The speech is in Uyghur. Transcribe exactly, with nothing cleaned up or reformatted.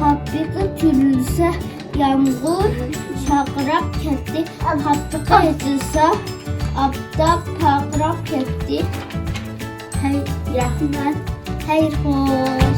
قاپىقى تۈرۈلسە، يامغۇر شارقىراپ كەتتى. قاپىقى ئېچىلسا، ئاپتاپ پارقىراپ كەتتى. ھەي، رەھمەت. خەير خوش.